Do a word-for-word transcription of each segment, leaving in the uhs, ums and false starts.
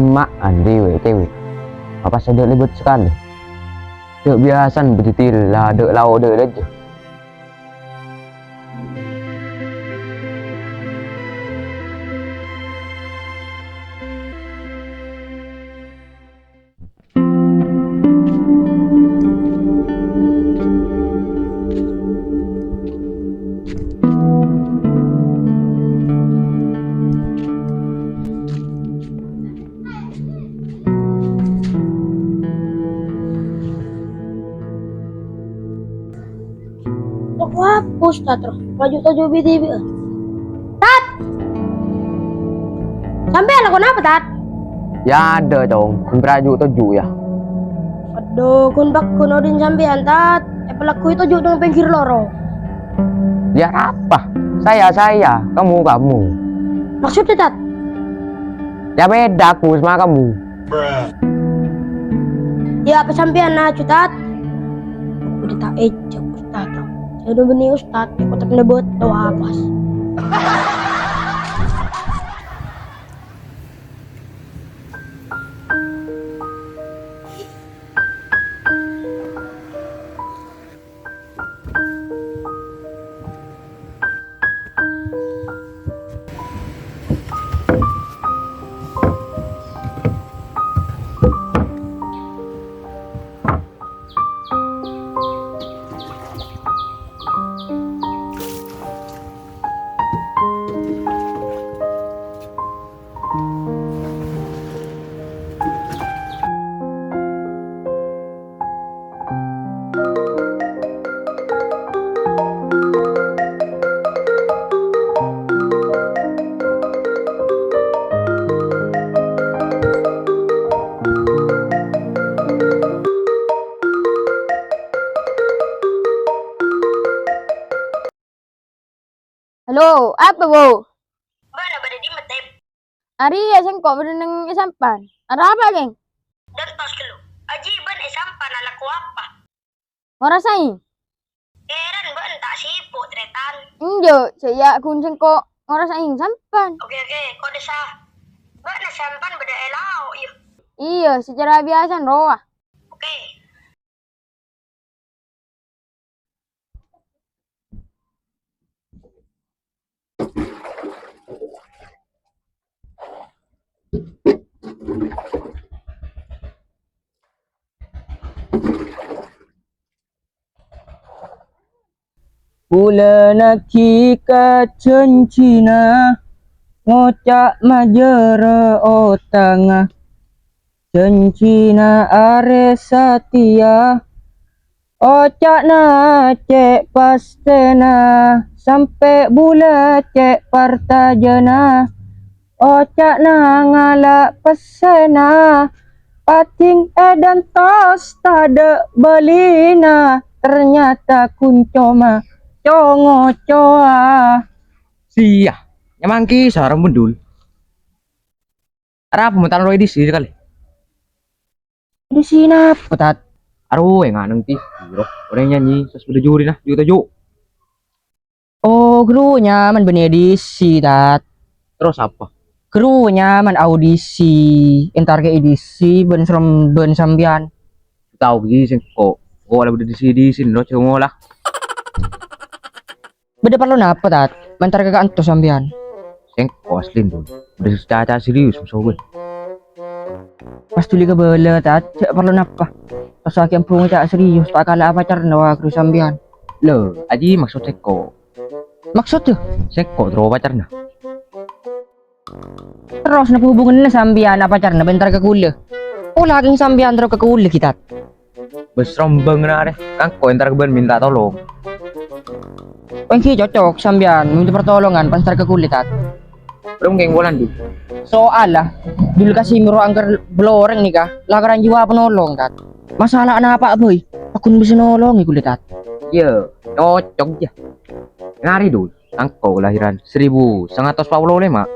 Ma'an rèwè' cèwè'. Apa sè dâ' lèbât sakalè. Dâ' biyasana bâdâ tilla, dâ' lao, dâ' lajâ. Kok hapus, Tat, roh? Raju toju' bidi bi', eh. Tat! Sampèyan lakona apa, Tat? Ya ada, Cong. Ghun raju toju', ya. Aduh, ghun bâk-, ghun odhi'na sampèyan, Tat. Èpalagguy toju' neng pèngghir lorong. Ya apa? Saya, saya. Kamu, kamu. Maksudnya, Tat? Ya beda aku sama kamu. Ya, apa sampèyan naju, Tat? Udah tak ejek, Ustad. Jadi bânnè Ustad, ya, kok tak nebut, tahu apa? Halo, apa, Bu? Bâ'na bâdâ è dimma, Tep? Arèya sèngko' bâdâ neng è sampan. Arapa, Keng? Dântos ghâllu. Ajiyâ bâ'na è sampan alako apa? Ngorasè. Kèran bâ'na ta' sibuk, Trètan. Enjâ', cè' ya ghun sèngko' ngorasè sampan. Oke, oke, kok dessa. Bâ'na sampan bâdâ è lao', yâ? Iyâ, sacara biyasana rowa. Oke. Bulânnaghi ka jhânjhina, ngoca' majârâ otangnga. Jhânjhina arè satèya, oca'na cè' pastèna, sampè' bulâ cè' partajâna. Oca'na ngala' pèssèna, padding èdântos tadâ' bâlina, ternyata ghun coma co-ngocowa. Siya, nyamangki sareng Bendul. Arapa mon ta' noro' edisi sakalè? Edisi napa, Tat? Arowa, nganeng ti. Biro, orèng nyanyi, terros bâdâ jurina, ju-toju'. Oh, ghâruwa nyaman bânnè edisi, Tat. Terros apa? Ghâruwa nyaman audisi, entar ka edisi bân serem-, bân sampèyan. Tao bâgi sèngko', kok la bâdâ edisi-edisi, terros jhâ' ngola. Bâdâ parlo napa, Tat? Mèntar ka ka'anto sampèyan? Sèngko' asli, Dul. Bâdâ caca serius, moso ghun. Pas dhuli kabâlâ, Tat. Jhâ' parlo napa. Pas lagi ambu ngoca' serius, ta' kala pacarna wa ghâru sampèyan. Lho, Aji, maksod sèngko'. Maksod, yâ? Sèngko' terro pacarna. Terros napa hubunganna sampèyan apa pacarna bân entar ka kaulâ? Pola kèng sampèyan terro ka kaulâ, ghi, Tat. Bâs rombang na arè, kangko entar ka bân minta tolong. Èngghi cocok sampèyan minta pertolongan pas entar ka kaulâ, Tat. Rong kèng polana, Du. Soalla, Dul Kasim ro angghâr bâlorèng nèka, lakaran jiwa penolong, Tat. Masalah napa bhâi, paggun bisa nolongè kaulâ, Tat. Iyâ, cocok, yâ. Ngarè, Dul. Engko' kalahiran seribu sangatos pa polo lèma'.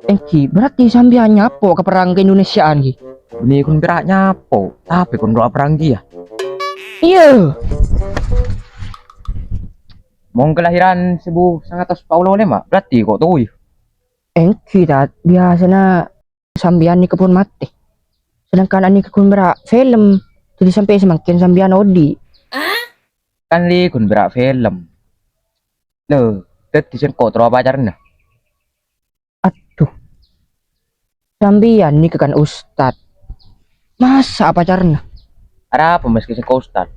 Èngghi, berarti sampèyan nyapo ka perang keindonesiaan, ghi? Bânnè ghun pèra' nyapo, tapè ghun rowa perang, ghi, yâ? Iyâ. Mon kalahiran seribu sangatos pa polo lèma', berarti ko' towa, yâ? Èngghi, Tat. Biyasana Sampèyan nèka pon matè. Sedangkan anèka ghun bârâ' film. Dhâddhi sampè' samangkèn sampèyan odi'. Kan lè ghun bârâ' film. Lho, dhâddhi sèngko' terro apacarana? Adhu. Sampèyan nèka kan ustad. Masa' apacarana? Arapa maskè sèngko' ustad?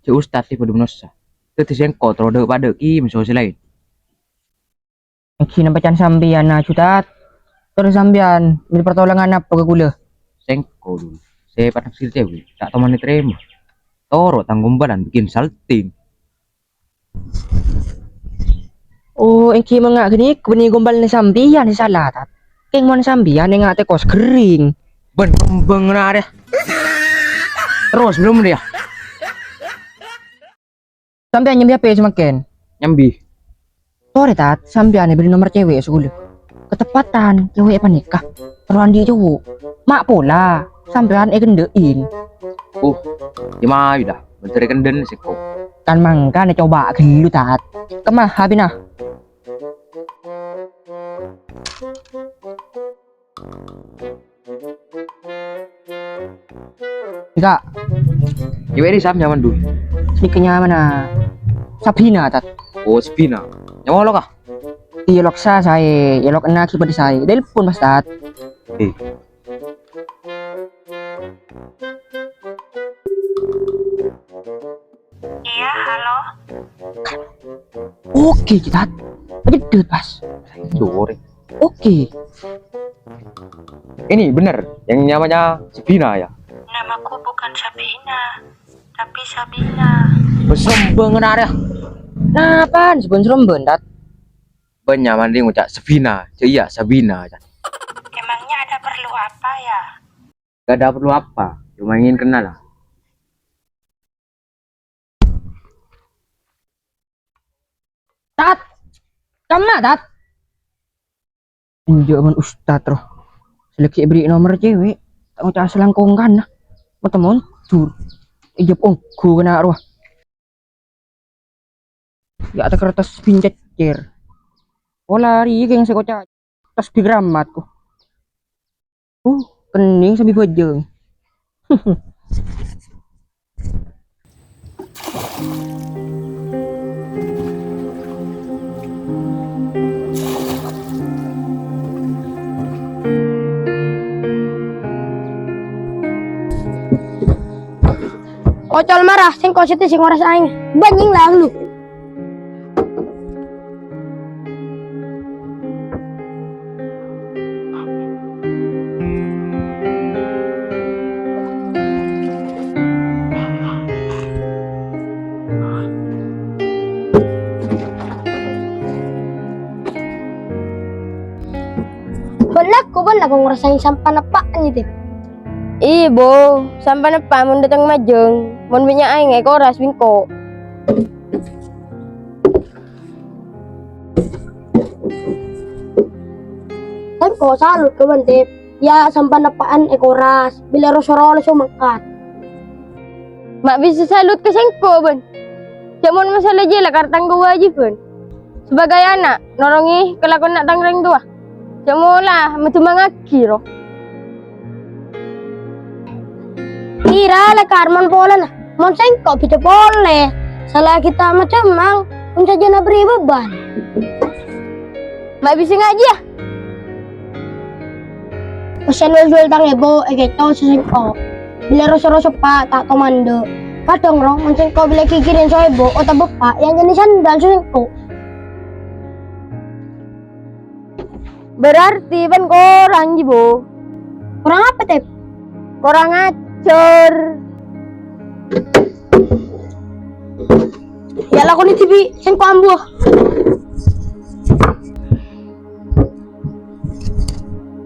Jhâ' ustad lè padâ manossa. Dhâddhi sèngko' terro dâ'-padâ' kèya manossa sè laèn. Èngghi napa can sampèyan, Jutat? Torè sampèyan mènta partolongan apa ka kaulâ? Sèngko', Dul. Sè panaksir cèwèk, ta' toman ètarèma. Toro' tang gombalan bikin salting. Oh, èngghi mènga' ghânèka bânnè gombalna sampèyan sè sala, Tat. Kèng mon sampèyan ènga' tèkos ghering. Bân kembang ngarè. Terros, belum dia? Sampèyan nyambi apa samangkèn? Nyambi. Torè, Tat, sampèyan èberri' nomer cèwèk sè kaulâ. Katepatan, cèwèk panèka terro andi' cowo'. Ma' pola, sampèyan èkendhâ'in. Uh, cè' mayu dâ, bân sè èkendhâ'in sèngko'. Kan mangkana coba' ghâllu, Tat. Kemma hapèna? Enggak. Cèwèk rè, Sam, nyamana, Dul? Nèka nyamana Sabina, Tat. Oh, Sabina. Nyamana lo' kah? Iyâ, lo' sa-, saè. Iyâ, lo' enna' ghi' padâ saè. Telepon, Mas, Tat. Eh. Iya, halo. Oke, Tat. Aja dud, pas. Sorry. Oke. Ini benar yang namanya Sabina, ya? Namaku bukan Sabina, tapi Sabina. Besombong benar, ya. Napaan sè bân-sombong, Tat? Bân nyamana ngoca' Sabina, jâ' iyâ Sabina, Tat. Emangnya ada perlu apa, ya? Gak ada perlu apa, cuma ingin kenal lah. Tat! Kemma, Tat? Enjâ' mon ustad, roh. Sè laghi' èberri' nomer cèwèk, ta' ngoca' salangkong kana. Mata mondur. Èjâb ongghu kana, roh. Ya', ta' kertas bincecer. Pola rèya kèng sè koca'. Tas di keramatku. Uh, kenning sambi bajâng. Ocol mara, sèngko' sèttè sè ngoras aèng. Bânnè la lu. Bânnè ko, bânnè ko ngoras aèng sampana eppa'na, Tèp. Iyâ, Bo, sampana eppa' mon dâteng majâng, mon bânnya' aèng èkoras bi' engko'. Engko' salut ka bâ'na, Tèp. Iyâ, sampana eppa'na èkoras, bilâ ro-soro la sè mangkat. Ma' bisa salut ka sèngko', bân. Ca'na mon masalah jiyâ lakar tang kawâjibhân. Sebagai ana', norongè kalakowanna tang rèng towa. Ca'na mola madhemmangngaghi, ro. Kèra lakar mon polana, mon sèngko' bhidhâ polè. Sala ghi' ta' madhemmang, mon sajân aberri' beban. Ma' bisa ngajhi, yâ? Pèssè wal-juwal tang èbhu èkèco sè sèngko'. Bilâ ro-soro eppa' ta' tomandhâ. Kadhâng, ro, mon sèngko' bilâ ghighirân sè èbhu otabâ eppa' èanjhâni sandal sè sèngko'. Berarti bân korang, jiyâ, Bo. Korang apa, Tèp? Korang ajhâr. Yâ, lakonè dhibi', sèngko' ambu.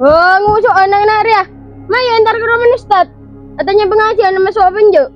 Oh, nguso' ana'-ana' rèya. Mayu entar ka romana Ustad. Atanya pengajian maso' apa enjâ'?